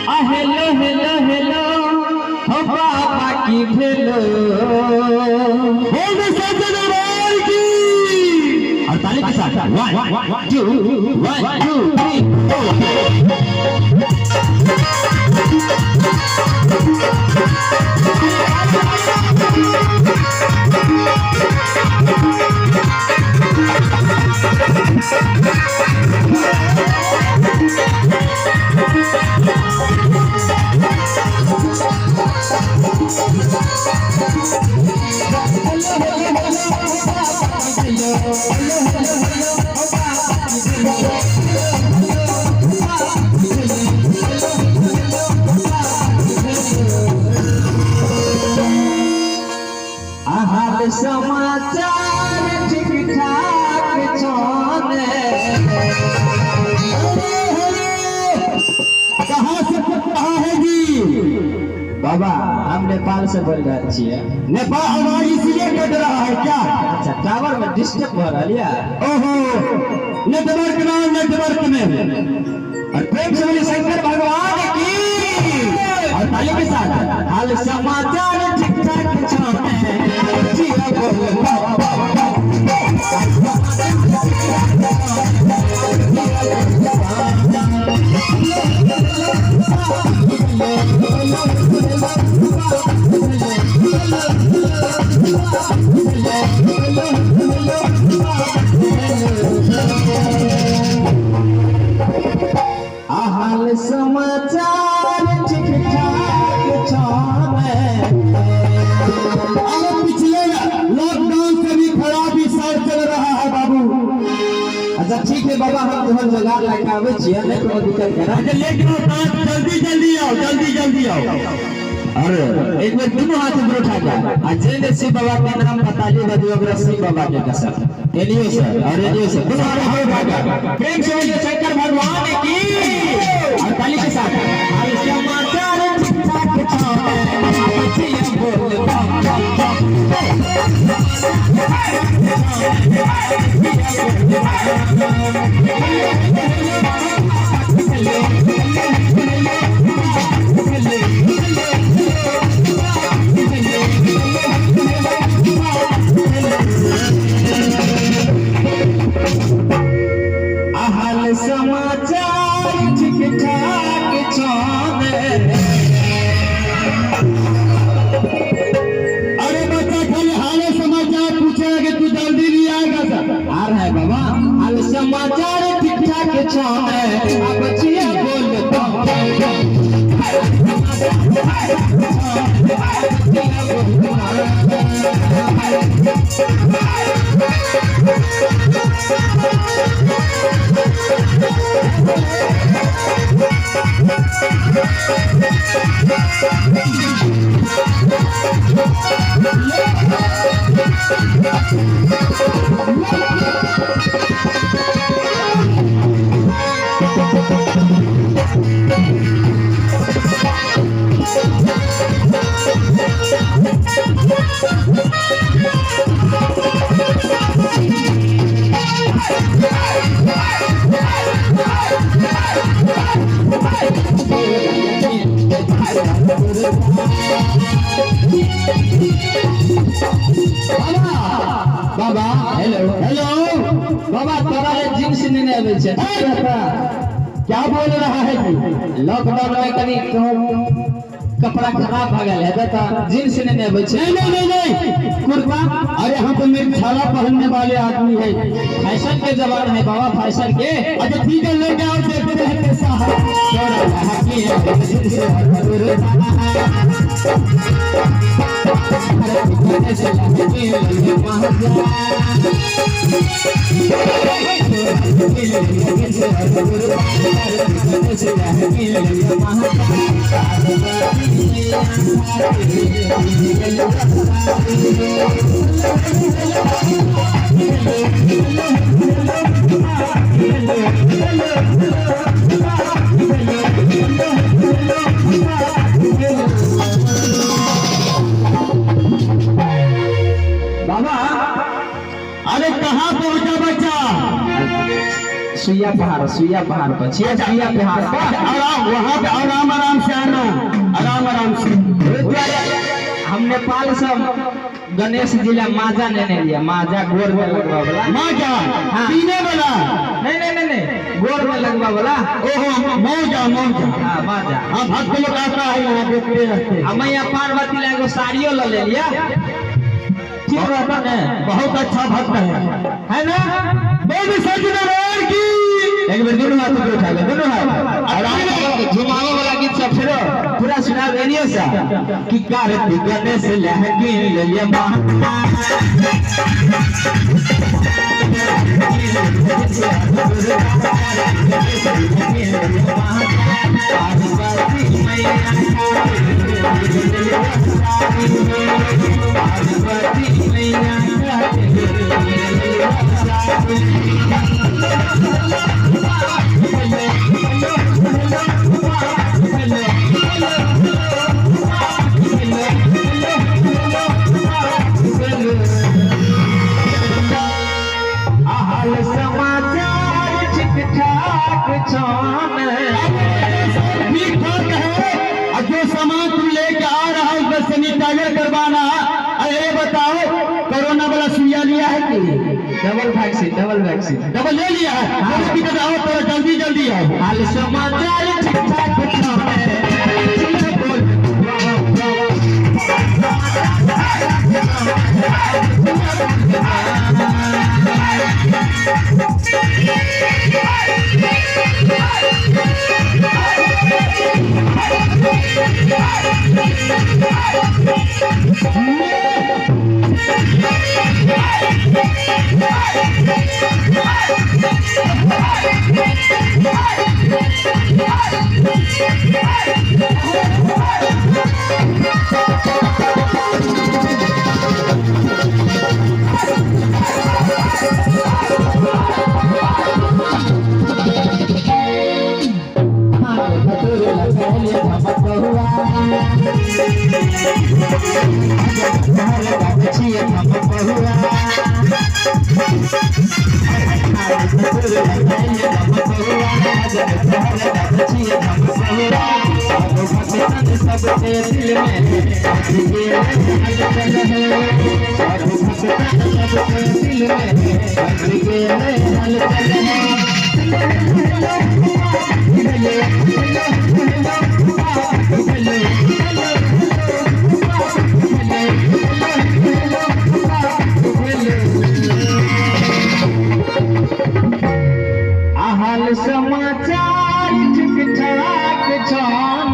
आ hello hello hello हो बाबा की भेलो। बोल दे सच्चे दरबार की। और ताली के साथ 1 2 1 2 3 4। हाल समाचार ठीक ठाक छने। कहाँ से कहाँ है जी? बाबा हम नेपाल से बोल रहे छियै। नेपाल आवाज इसलिए कट रहा है क्या? अच्छा टावर में डिस्टर्ब भ रहल या। ओहो नेटवर्क ना, नेटवर्क में। और प्रेम से बोलिए शंकर भगवान की। और ताली के साथ हाल समाचार ठीक ठाक छने। जिया बोल बाबा। हाल समाचार ठीक ठाक छने। अरे पिछले लॉकडाउन से भी खराब ही साल चल रहा है बाबू। अच्छा ठीक है बाबा, हम तोहर जोगाड़ लए के आबै छियै, नहि कोनो दिक्कत है ना। अच्छा लेके आओ साथ, जल्दी जल्दी आओ, जल्दी जल्दी आओ। और एक बेर दुनू हाथ ऊपर उठा के आ जे ने शिव बाबा के नाम बता ली बदियो ओकरा शिव बाबा के कसम। एलियो से और एलियो से दुनू हाथ ऊपर उठा के प्रेम से बोलिए शंकर भगवान की। और ताली के साथ हाल समाचार ठीक ठाक छने। बचिया बोल बम बम बम। हाल समाचार ठीक ठाक छने। अरे बच्चा खाली हाल समाचार पूछेगा कि तू जल्दी नहीं आएगा सर। आ रहा है बाबा। हाल समाचार ठीक ठाक छने। बचिया बोल बम बम बम। बाबा हेलो हेलो बाबा, तोरा ले जींस नेने आबै छै। क्या बोल रहा है तू? लॉकडाउन में कनी कपड़ा खराब भ गेल हेतै त जींस नेने आबै छै। नहीं नहीं नहीं नहीं, कुर्ता। अरे हम तो मेरी छाला पहनने वाले आदमी है। फैशन के जमाना है बाबा, फैशन के। अच्छा ठीक है, लेके आओ, देखते हैं कैसा है। तोरा लहकी है जींस कुर्ता। अरे से लहकी है महाजा। बाबा अरे कहाँ पहुँचा बच्चा? सुइया पहाड़, सुइया पहाड़ पर छियै, सुइया पहाड़ पर। आराम वहाँ पे आराम आराम हम नेपाल से गणेश जिला माजा लेने लिया, माजा गोर में लगवा वाला। माजा? हाँ। पीने वाला? नहीं नहीं नहीं नहीं, गोर में लगवा वाला। ओहो, मौजा मौजा। हाँ, माजा। हाँ, भक्त लोग आता है यहाँ, देखते रहते हैं। हम यहाँ पार्वती ला एगो साड़ियो ले ले लिया, ठीक रहता ने? बहुत अच्छा भक्त है। है ना? बोल सज्जनवार की। एक बार दोनों हाथ ऊपर उठा ले, दोनों हाथ। और आप झुमावे वाला गीत सब फेरो पूरा सुना देनियो सा कि कार्तिक गणेश लहकी ले ले मां। पार्वती मैया। हाल समाचार ठीक ठाक छान। ठीक ठाक है, और जो सामान तुम लेके आ रहा है उसमें सैनिटाइजर करवाना। अरे ये बताओ, कोरोना वाला सुइया लिया है कि? Double vaccine, double vaccine. Double ले लिया है? चलो ठीक है, आओ थोड़ा जल्दी जल्दी आओ। हाल समाचार ठीक ठाक छान। हाल समाचार ठीक ठाक छान।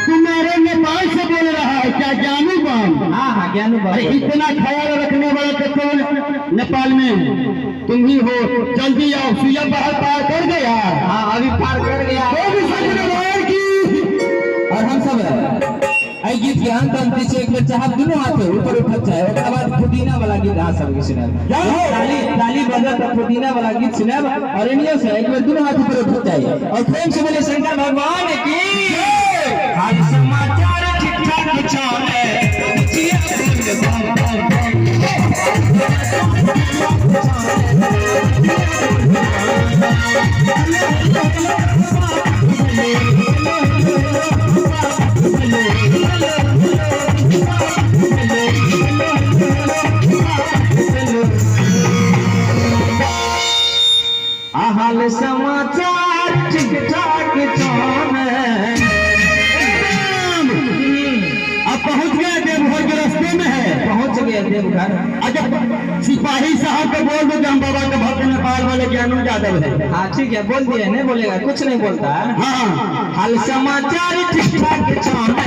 तुम्हारे नेपाल से बोल रहा है क्या ज्ञानू बाम? हाँ हाँ, ज्ञानू बाम। अरे इतना ख्याल रखने वाला तो केवल नेपाल में तुम ही हो। जल्दी आओ, सुइया बाहर पार कर गया। हाँ, अभी पार कर गया। की। और हम सब आई गीत के अंत अंत पीछे एक बेर चाहब दोनों हाथ ऊपर उठत चाहे, ओकरा बाद पुदीना वाला गीत अहाँ सबके सुनाब। ताली ताली बजत त पुदीना वाला गीत सुनाब। और एनियो से एक बेर दोनों हाथ ऊपर उठत चाहे और प्रेम से बोले शंकर भगवान की। हाल समाचार ठीक ठाक छाने। हाल समाचार ठीक ठाक छाने। अब पहुंच गए देवघर के रास्ते में है। पहुंच गए देवघर। अच्छा, सिपाही साहब को बोल दो कि हम बाबा के भक्त नेपाल वाले ज्ञानू यादव है। हाँ ठीक है, बोल दिए। नहीं बोलेगा, कुछ नहीं बोलता है। हाँ, हाल समाचार ठीक ठाक छाने।